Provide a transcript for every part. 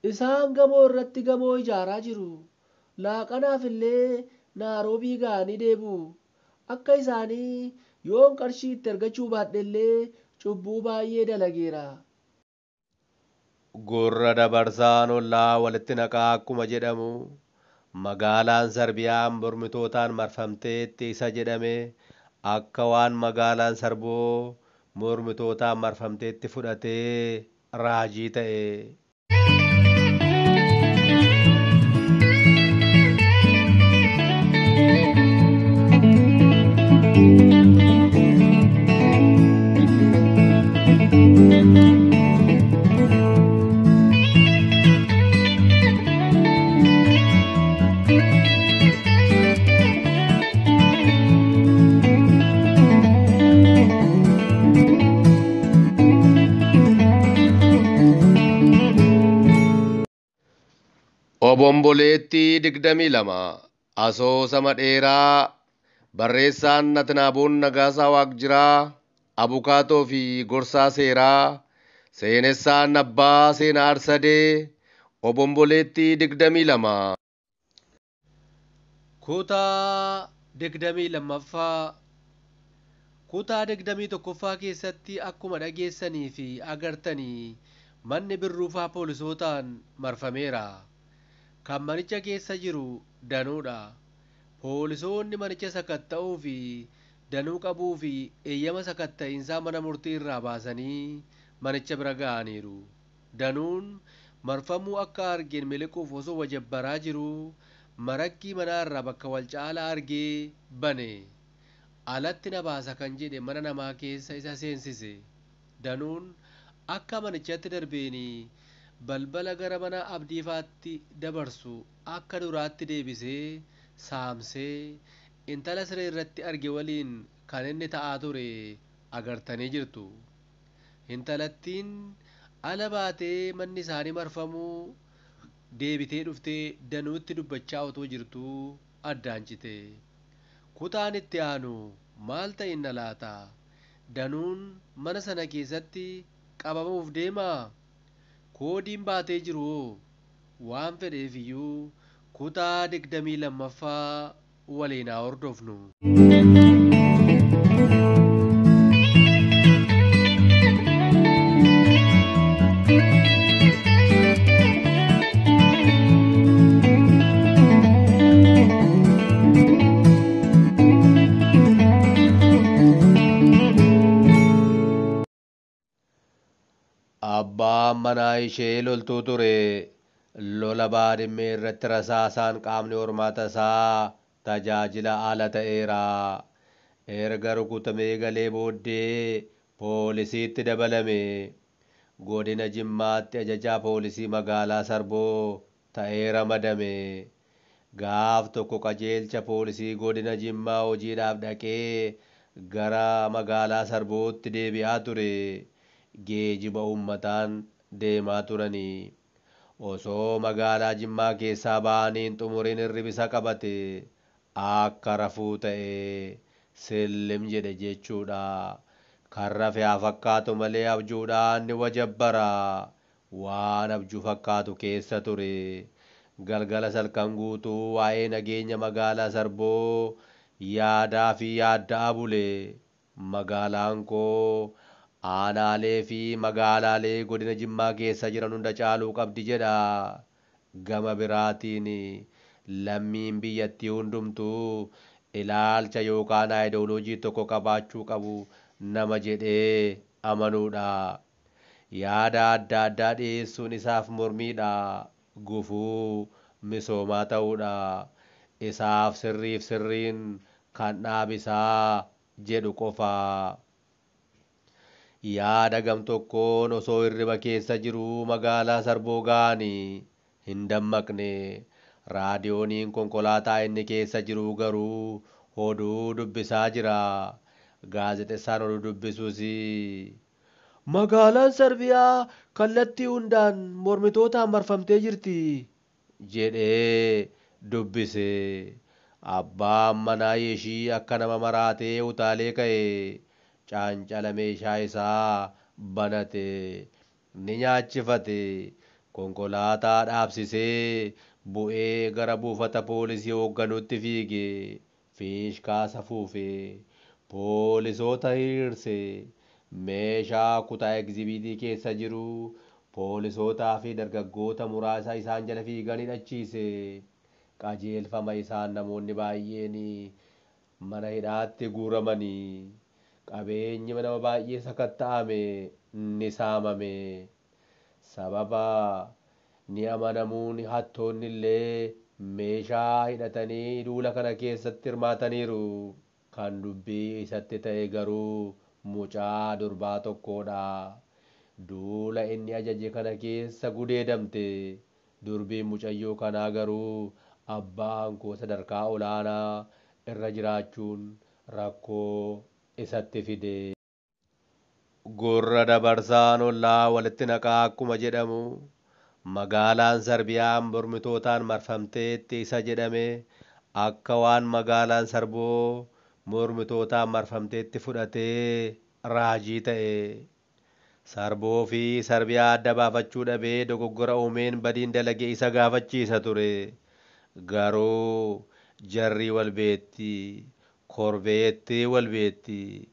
Isaan gamoo irratti gamoo ijaaraa jiru. Laaqanaaf illee Naaroobii ga'anii deebi'u. Akka isaanii yoon qarshii itti argachuu baadhe illee cubbuu baay'ee dalageera. Gurra dabarsaan ollaa walitti naqaa akkuma jedhamu magaalaan Sarbiyaan mormitootaan marfamteetti isa jedhame akka waan magaalaan Sarboo mormitootaan marfamteetti fudhatee raajii ta'e. Obomboleettii 22 asoosama dheeraa barreessaan Natnaaboon Nagaasaa Waaqjiraa abukaatoo fi gorsaa seeraa seenessaan abbaa seenaa Arsadee obomboleettii 22. Kutaa 22ffaa. Kutaa 21ffaa keessatti akkuma dhageessanii fi agartanii manni birruufaa poolisootaan marfameera. Kan manicha keessa jiru danuudha. Poolisoonni manicha sakatta'uu fi danuu qabuu fi eeyyama sakatta'iinsaa mana murtii irraa baasanii manicha bira ga'aniiru. Danuun marfamuu akka argeen miliquuf osoo wajabbaraa jiruu maraggii manaa irraa bakka wal caalaa argee bane. Alatti na baasa kan jedhe mana namaa keessa isa seensise. Danuun akka manichatti darbeeni balbala gara mana Abdiifaatti dabarsu akka duraatti deebisee saamsee intala siree irratti arge waliin kan inni ta'aa ture agartanii jirtu. Intalattiin ala baatee manni isaanii marfamuu deebitee dhuftee danuutti dubbachaa otoo jirtuu addaan cite. Kutaan itti aanu maal ta'inna laata? Danuun mana sana keessatti qabamuuf deemaa? Koodiin baatee jiru hoo? Waan fedheef iyyuu kutaa 22ffaa waliin haa hordofnu. Abbaan manaa ishee loltuu ture. Lola baadimmee irratti rasaasaan qaamni hormaata isaa tajaajila ala ta'eera. Erga rukutamee galee booddee poolisiitti dabalame. Godina Jimmaatti ajajaa poolisii magaalaa Sarboo ta'ee ramadame. Gaaf tokko qajeelcha poolisii godina Jimmaa hojiidhaaf dhaqee gara magaalaa Sarbootti deebi'aa ture. Geejiba uummataan deemaa turanii. Osoo magaalaa Jimmaa keessaa ba'anii hin xumuriin hirribisa qabate akka rafuu ta'e sillim jedhe jechuudha. Kan rafe haa fakkaatu malee abjuudhaan ni wajabbara. Waan abjuu fakkaatu keessa ture. Galgala salkan guutuu waa'ee nageenya magaalaa Sarboo yaadaa fi yaadda'aa bule. Magaalaan koo aanaalee fi magaalaalee godina Jimmaa keessa jiran hunda caaluu qabdi jedha. Gama biraatiin lammiin biyyattii hundumtuu ilaalcha yookaan aayidooloojii tokko qabaachuu qabu nama jedhee amanuudha. Yaada adda addaa dhiyeessuun isaaf mormiidha. Gufuu misoomaa ta'uudha. Isaaf sirriif sirriin kan dhaabisaa jedhu qofa. Yaada gam tokkoon osoo hirriba keessa jiruu magaalaa Sarboo ga'anii hin dammaqne. Raadiyooniin konkolaataa inni keessa jiru garuu oduu dubbisaa jira. Gaazexeessaan oduu dubbisuus Magaalaan Sarbiyaa kallattii hundaan mormitootaan marfamtee jirti jedhee dubbise. Abbaan manaa ishii akka nama maraatee utaalee ka'e. Caancala meeshaa isaa banate. Ni nyaachifate. Konkolaataa dhaabsisee bu'ee gara buufata poolisii hoogganuutti fiige. Fiishkaa safuufe. Poolisoota hiriirse. Meeshaa kutaa egzibiitii keessa jiru poolisootaa fi dargaggoota muraasa isaan jala fiigan hidhachiise. Qajeelfama isaan namoonni baay'een mana hidhaatti guuramanii qabeenyi nama baay'ee sakatta'ame ni saamame. Sababa ni amanamuun hattoonni illee meeshaa hidhatanii duula kana keessatti hirmaataniiru. Kan dubbii isatti ta'e garuu mucaa durbaa tokkodha. Duula inni ajaje kana keessa gudeedamte. Durbiin mucayyoo kanaa garuu abbaan koo sadarkaa olaanaa irra jiraachuun rakkoo isatti fide. Gurra dabarsaan ollaa walitti naqaa akkuma jedhamu magaalaan Sarbiyaan mormitootaan marfamteetti isa jedhame akka waan magaalaan Sarboo mormitootaan marfamteetti fudhatee raajii ta'e. Sarboo fi Sarbiyaa adda baafachuu dhabee dogoggora uumeen badiin dalage isa gaafachiisa ture. Garuu jarri wal beetti, korbeetti wal beetti.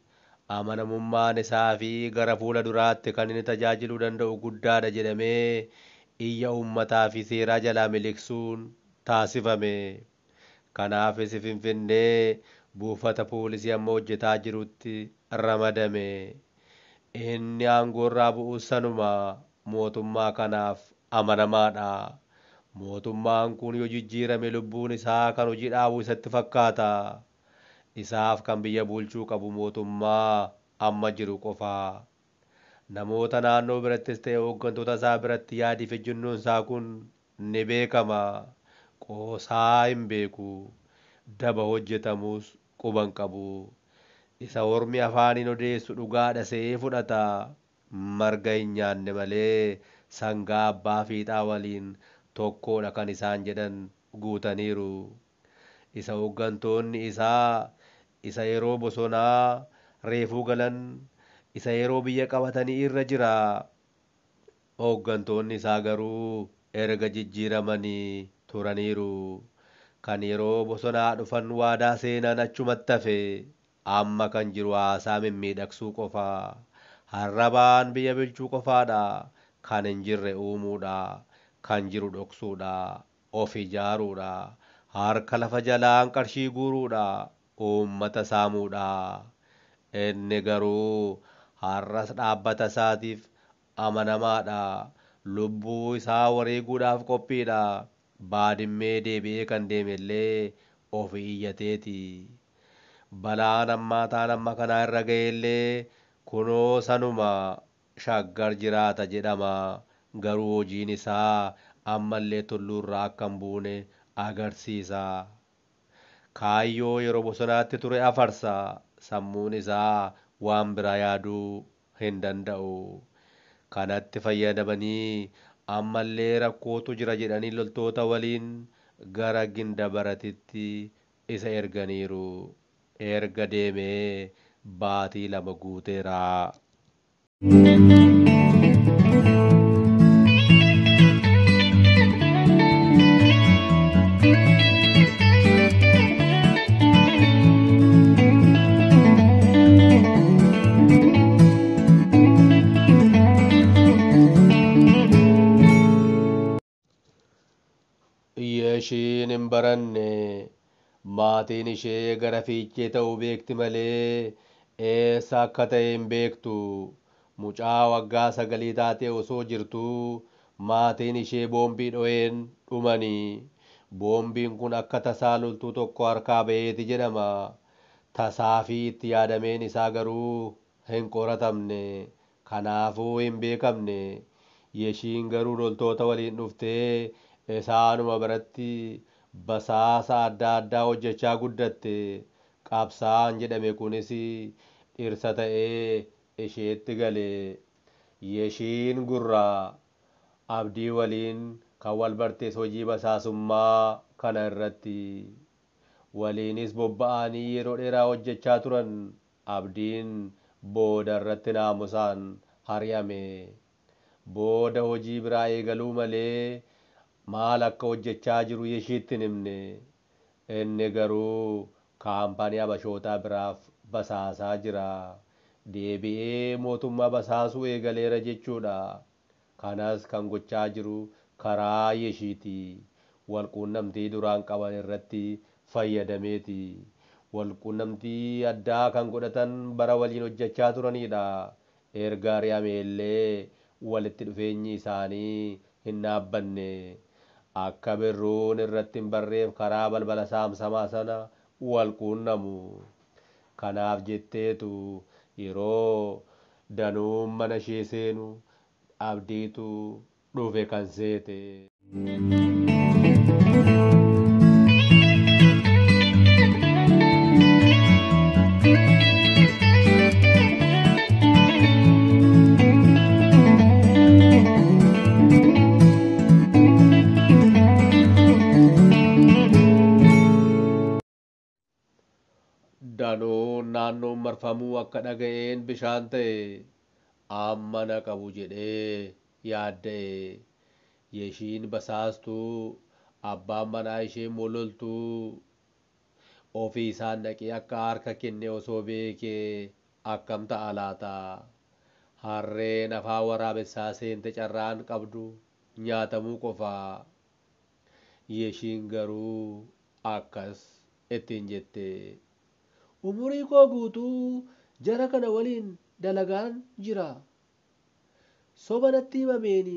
Amanamummaan isaa fi gara fuula duraatti kan inni tajaajiluu danda'u guddaadha jedhamee iyya uummataa fi seeraa jalaa miliqsuun taasifame. Kanaafis Finfinnee buufata poolisii amma hojjetaa jirutti ramadame. Inni aangoorraa bu'us sanuma mootummaa kanaaf amanamaadha. Mootummaan kun yoo jijjiirame lubbuun isaa kan hojii dhaabuu isatti fakkaata. Isaaf kan biyya bulchuu qabu mootummaa amma jiru qofa. Namoota naannoo birattis ta'e hooggantoota isaa biratti yaadii fi ejjennoon isaa kun ni beekama. Qoosaa hin beeku. Daba hojjetamus quba hin qabu. Isa ormi afaaniin odeessu dhugaadha se'ee fudhata. Marga hin nyaanne malee sangaa abbaa fiixaa waliin tokkodha kan isaan jedhan guutaniiru. Isa hooggantoonni isaa isa yeroo bosonaa reefuu galan isa yeroo biyya qabatanii irra jira. Hooggantoonni isaa garuu erga jijjiiramanii turaniiru. Kan yeroo bosonaa dhufan waadaa seenan achumatti hafe. Amma kan jiru haasaa mimmiidhagsuu qofa. Harrabaan biyya bulchuu qofaadha. Kan hin jirre uumuudha. Kan jiru dhoksuudha. Of ijaaruudha. Harka lafa jalaan qarshii guuruudha. Uummata saamuudha. Inni garuu har'as dhaabbata isaatiif amanamaadha. Lubbuu isaa wareeguudhaaf qophiidha. Baadimmee deebi'ee kan deeme illee of iyyateeti. Balaan hammaataan amma kanaa irra ga'e illee kunoo sanuma shaggar jiraata jedhama. Garuu hojiin isaa ammallee tulluurraa akka hin buune agarsiisa. Kaayyoo yeroo bosonaatti ture afarsa. Sammuun isaa waan biraa yaaduu hin danda'u. Kanatti fayyadamanii ammallee rakkootu jira jedhanii loltoota waliin gara Gindabaratitti isa erganiiru. Erga deemee baatii 2 guuteera. Yeshiin hin baranne maatiin ishee gara fiichee ta'uu beekti malee eessa akka ta'e hin beektu. Mucaa waggaa 9 taatee osoo jirtuu maatiin ishee boombii dho'een dhumanii. Boombiin kun akka tasaa loltuu tokko harkaa ba'eeti jedhama. Tasaa fi itti yaadameen isaa garuu hin qoratamne. Kanaafuu hin beekamne. Yeshiin garuu loltoota waliin dhuftee isaanuma biratti basaasa adda addaa hojjechaa guddatte. Qabsaan jedhame kunis dhirsa ta'ee isheetti gale. Yeshiin gurraa Abdii waliin kan wal bartees hojii basaasummaa kana irratti. Waliinis bobba'anii yeroo dheeraa hojjechaa turan. Abdiin booda irratti naamusaan hari'ame. Booda hojii biraa eegaluu malee maal akka hojjechaa jiru Yeshiitti hin himne. Inni garuu kaampaanii Habashootaa biraaf basaasaa jira. Deebi'ee mootummaa basaasuu eegaleera jechuudha. Kanas kan gochaa jiru karaa Yeshiiti. Walquunnamtii duraan qaban irratti fayyadameeti. Walquunnamtii addaa kan godhatan bara waliin hojjechaa turanidha. Erga ari'ame illee walitti dhufeenyi isaanii hin dhaabbanne. Akka Birruun irratti hin barreef karaa balbala saamsamaa sana wal quunnamu. Kanaaf jetteetu yeroo Danuun mana ishee seenu Abdiitu dhufe kan seete. Danuun naannoon marfamuu akka dhaga'een bishaan ta'e amma na qabu jedhee yaadda'e. Yeshiin basaastuu abbaan manaa ishee immoo loltuu ofii isaan dhaqee akka harka kenne osoo beekee akkam ta'a laata? Harreen afaan waraabessaa seente carraan qabdu nyaatamuu qofa. Yeshiin garuu akkas ittiin jette. Umurii koo guutuu jara kana waliin dalagaan jira. Soba natti himameen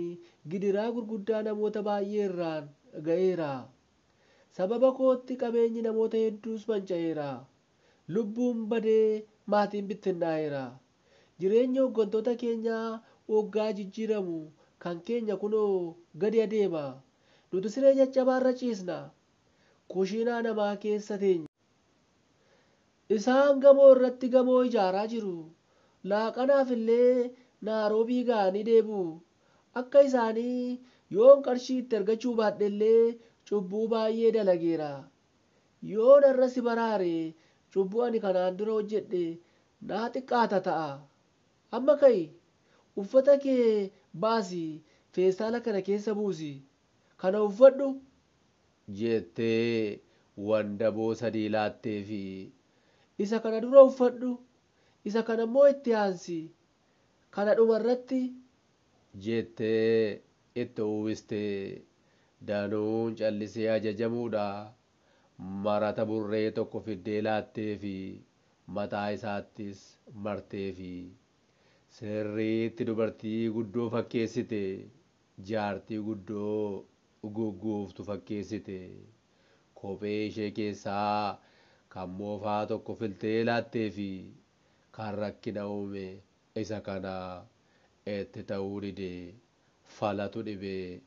gidiraa gurguddaa namoota baay'ee irraan ga'eera. Sababa kootti qabeenyi namoota hedduus manca'eera. Lubbuun badee maatiin bittinnaa'eera. Jireenyi hooggantoota keenyaa waggaa jijjiiramu kan keenya kunoo gadi adeema. Nuti siree caccabaarra ciisna. Kushiinaa namaa keessa teenya. Isaan gamoo irratti gamoo ijaaraa jiru. Laaqanaaf illee Naaroobii ga'anii deebi'u. Akka isaanii yoon qarshii itti argachuu baadhe illee cubbuu baay'ee dalageera. Yoon har'a si baraare cubbuu ani kanaan dura hojjedhe naa xiqqaata ta'a. Amma ka'i uffata kee baasi feestaala kana keessa buusi. Kana uffadhu jettee wandaboo sadii laatteefi. Isa kana dura uffadhu, isa kana immoo itti aansi, kana dhuma irratti jettee itti uwwiste. Danuun callisee ajajamuudha. Marata burree tokko fiddee laatteefi mataa isaattis marteefi. Sirriitti dubartii guddoo fakkeessite, jaartii guddoo gugguuftu fakkeessite. Kophee ishee keessaa kan moofaa tokko filtee laatteefi kan rakkina uume isa kana itti ta'uu dide. Falatu dhibe.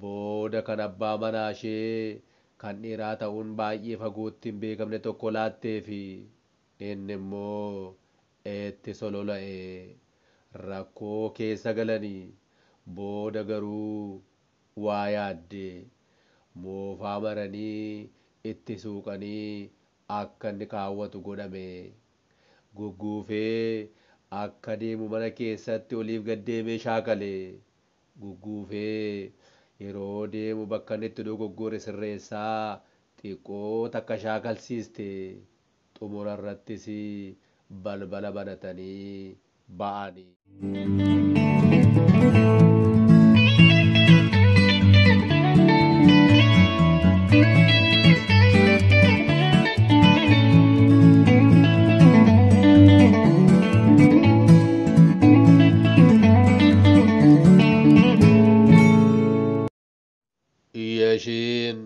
Booda kan abbaa manaa ishee kan dhiiraa ta'uun baay'ee fagootti hin beekamne tokko laatteefi inni immoo itti solola'e. Rakkoo keessa galanii booda garuu waa yaadde. Moofaa maranii itti suuqanii akka inni kaawwatu godhame. Gugguufee akka deemu mana keessatti oliif gad deemee shaakale. Gugguufee yeroo deemu bakka inni itti dogoggore sirreessaa xiqqoo takka shaakalsiiste. Xumura irrattis balbala banatanii ba'ani. Yeshiin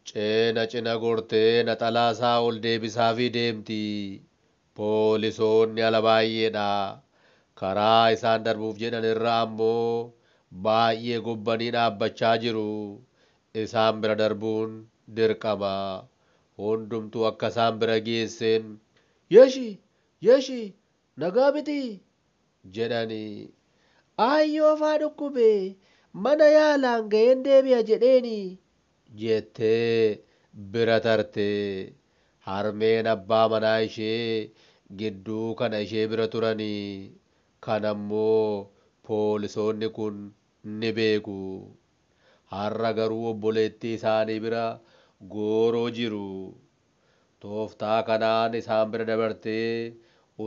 cina cina gortee naxalaa isaa ol deebisaafii deemti. Poolisoonni ala baay'eedha. Karaa isaan darbuuf jedhan irra ammoo baay'ee gobbanii dhaabbachaa jiru. Isaan bira darbuun dirqama. Hundumtuu akka isaan bira geesseen Yeshi! Yeshi! Nagaa miti! jedhani. Aayyoo faa dhukkube mana yaalaan ga'een deebi'a jedheeni jettee bira tarte. Harmeen abbaa manaa ishee gidduu kana ishee bira turanii. Kanammoo poolisoonni kun ni beeku. Har'a garuu obboleettii isaanii bira gooroo jiru. Tooftaa kanaan isaan bira dabartee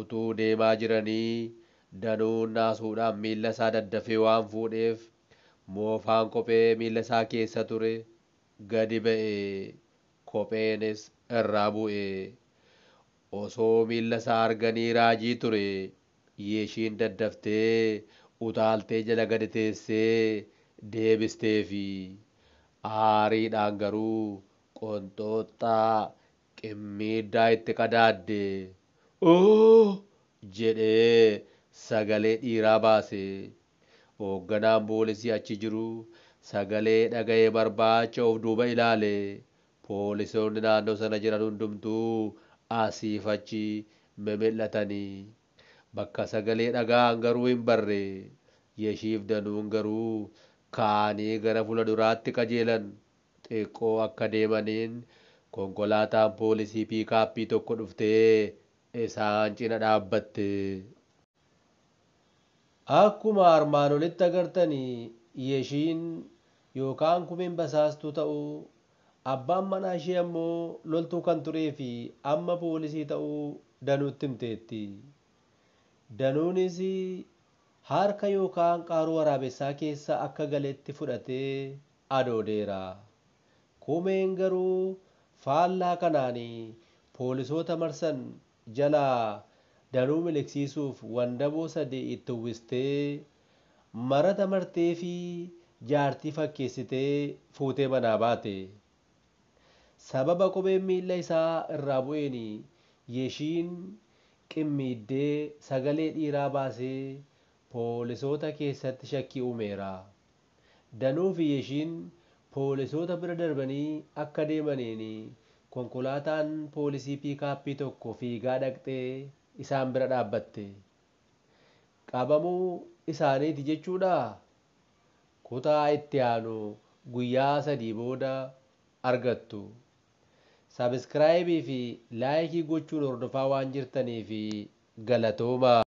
utuu deemaa jiranii Danuun naasuudhaan miilla isaa daddafee waan fuudheef moofaan kophee miilla isaa keessa ture gadi ba'e. Kopheenis irraa bu'e. Osoo miilla isaa arganii raajii ture. Yeshiin daddaftee utaaltee jala gadi teessee deebisteefi. Aariidhaan garuu qonxooxxaa qimmiiddaa itti qadaadde. Oo! jedhee sagalee dhiiraa baase. Hoogganaan poolisii achi jiru sagalee dhaga'ee barbaacha of duuba ilaale. Poolisoonni naannoo sana jiran hundumtuu asiif achi mimil'atanii. Bakka sagalee dhaga'an garuu hin barre. Yeshiif Danuun garuu ka'anii gara fuula duraatti qajeelan. Xiqqoo akka deemaniin konkolaataan poolisii piikaappii tokko dhuftee isaan cina dhaabbatte. Akkuma armaan olitti agartanii Yeshiin yookaan Kumeen basaastuu ta'uu, abbaan manaa ishee ammoo loltuu kan turee fi amma poolisii ta'uu Danuutti himteetti. Danuunis harka yookaan qaaruu waraabessaa keessa akka galetti fudhatee adoodeera. Kumeen garuu faallaa kanaan poolisoota marsan jalaa Danuu miliqsiisuuf wandaboo sadii itti uwwistee marata martee fi jaartii fakkeessitee fuutee manaa baate. Sababa kopheen miilla isaa irraa bu'een Yeshiin qimmiiddee sagalee dhiiraa baasee poolisoota keessatti shakkii uumeera. Danuu fi Yeshiin poolisoota bira darbanii akka deemaniin konkolaataan poolisii piikaappii tokko fiigaa dhaqxee isaan bira dhaabbatte. Qabamuu isaaniiti jechuudhaa? Kutaa itti aanu guyyaa 3 booda argattu. Sabiskiraayibii fi laayikii gochuun hordofaa waan jirtaniif galatoomaa.